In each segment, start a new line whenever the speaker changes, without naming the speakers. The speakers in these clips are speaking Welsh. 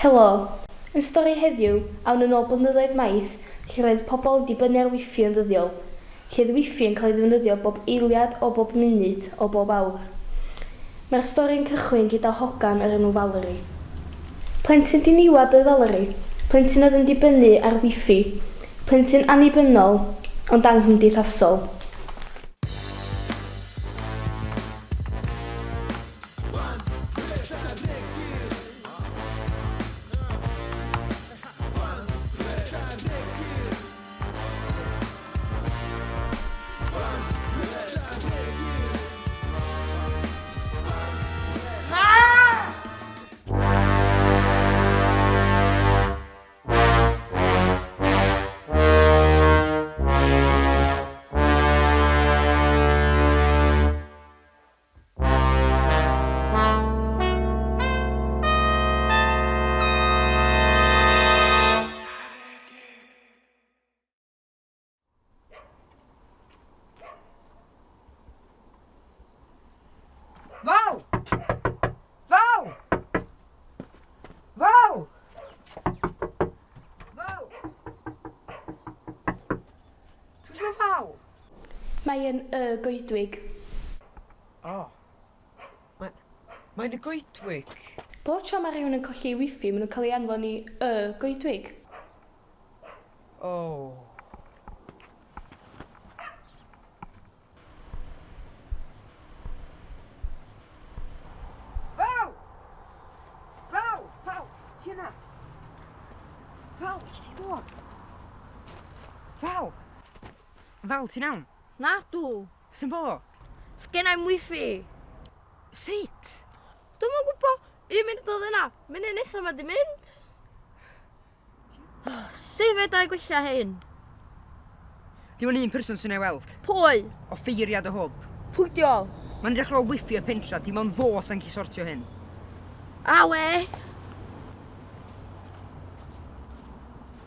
Helo! Yn stori heddiw, awn yn ôl blynyddoedd maith lle roedd pobl yn dibynnu ar Wi-Fi yn ddyddiol, lle oedd Wi-Fi yn cael ei ddefnyddio bob eiliad o bob munud o bob awr. Mae'r stori yn cychwyn gyda hogan o'r enw Valerie. Plentyn diniwad oedd Valerie, plentyn oedd yn dibynnu ar Wi-Fi, plentyn annibynnol ond anghymdeithasol.
Fal! Fal! Fal! Fal! Ti'n gwybod Fal?
Mae yn y goedwig.
O. Mae, mae'n y goedwig.
Bob tro mae rhywun yn colli ei wifi, maen nhw'n cael ei anfon i y goedwig.
O. Fal! Fal! Fal! Ti yna? Fal, i ti dod? Fal! Fal, ti'n iawn?
Nadw.
Sy'n bo?
Sgennai'm wifi.
Sut?
Dwi'm yn gwbo. Un munud oedd yna, munud nesa ma di mynd. Sut fedra i gwella hyn?
Dim ond un person sy'n ei weld.
Pwy?
Offeiriad y hwb.
Pwy di o?
Mae'n edrych ar ôl wifi y pentra, dim ond fo sy'n gallu sortio hyn.
Awe!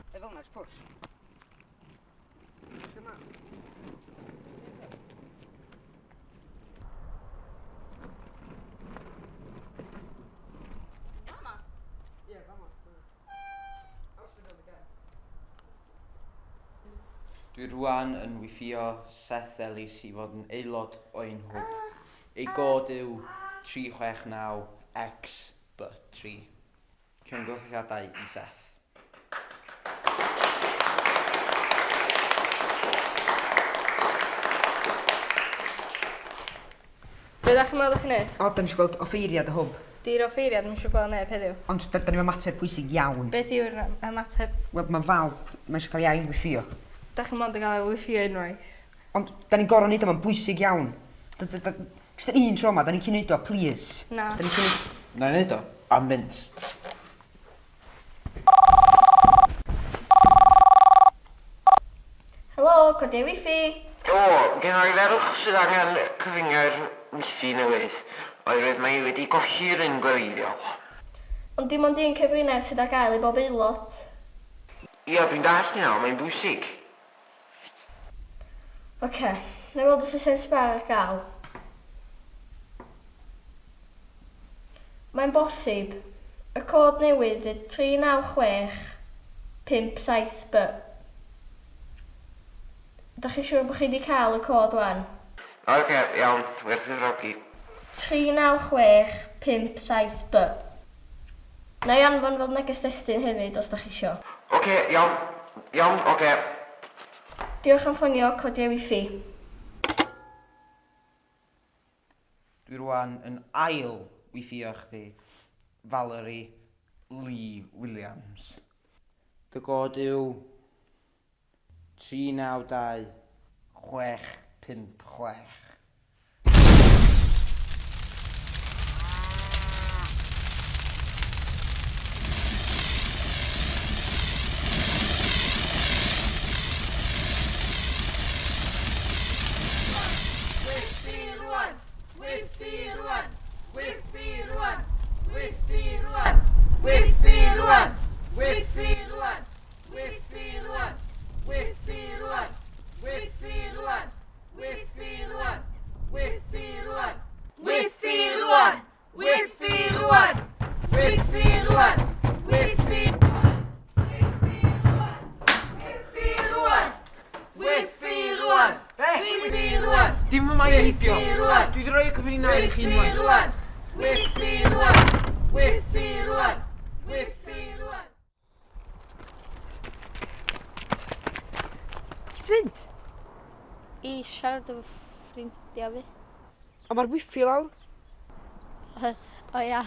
E fel 'na, jyst push.
Dwi rwan yn wifio Seth Ellis i fod yn aelod o ein hwb. Ei god yw 369 XB3. Llongyfarchiadau i Seth.
Be ddach chi'n meddwl ddach chi'n neud?
O, da ni eisiau gweld offeiriad y hwb.
Di'r offeiriad ddim eisiau gweld neb heddiw.
Ond da, da ni efo mater pwysig iawn.
Beth yw'r ymateb?
Wel, mae Val, mae eisiau cael ei ail-wiffio.
Dach chi mond yn cael ei wiffio unwaith.
Ond da ni'n gorfod neud o, mae'n bwysig iawn. Da, da, da, jyst yr un tro yma, da ni'n gallu neud o, please.
Na.
Da ni'n gallu neud...
Na i neud o, am bunt.
Helo, codiau wifi!
Helo, gen i ferch sydd angen cyfyngau'r wifi newydd, oherwydd mae hi wedi golli'r un gwreiddiol.
Ond dim ond un cyfrinair sydd ar gael i bob aelod.
Ia, dwi'n dallt hynna, ond mae'n bwysig.
Oce, na i weld os oes un sbar ar gael. Mae'n bosib. Y cod newydd fydd 396 57 B. Ydach chi'n siŵr bod chi wedi cael y cod wan?
Oce, iawn, werthfawrogi.
396 57 B. Na i anfon fel neges destun hefyd os dach chi isio.
Oce, iawn. Iawn, oce.
Diolch am ffonio Codiau Wifi.
Dwi rwan yn ail wifio chdi, Valerie Lee Williams. Dy god yw 392 656.
Wifi rwan! Wifi rwan! Wifi rwan! Wifi rwan! Wifi rwan! Wifi rwan! Wifi rwan! Wifi rwan! Wifi rwan! Wifi rwan!
gael i chi
Wifi
unwaith.
rwan! Wifi rwan! Wifi rwan! Wifi rwan!
Lle ti'n mynd?
I siarad efo ffrindiau fi.
Ond mae'r wifi lawr.
O ia.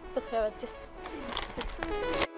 Stopio fo, jyst...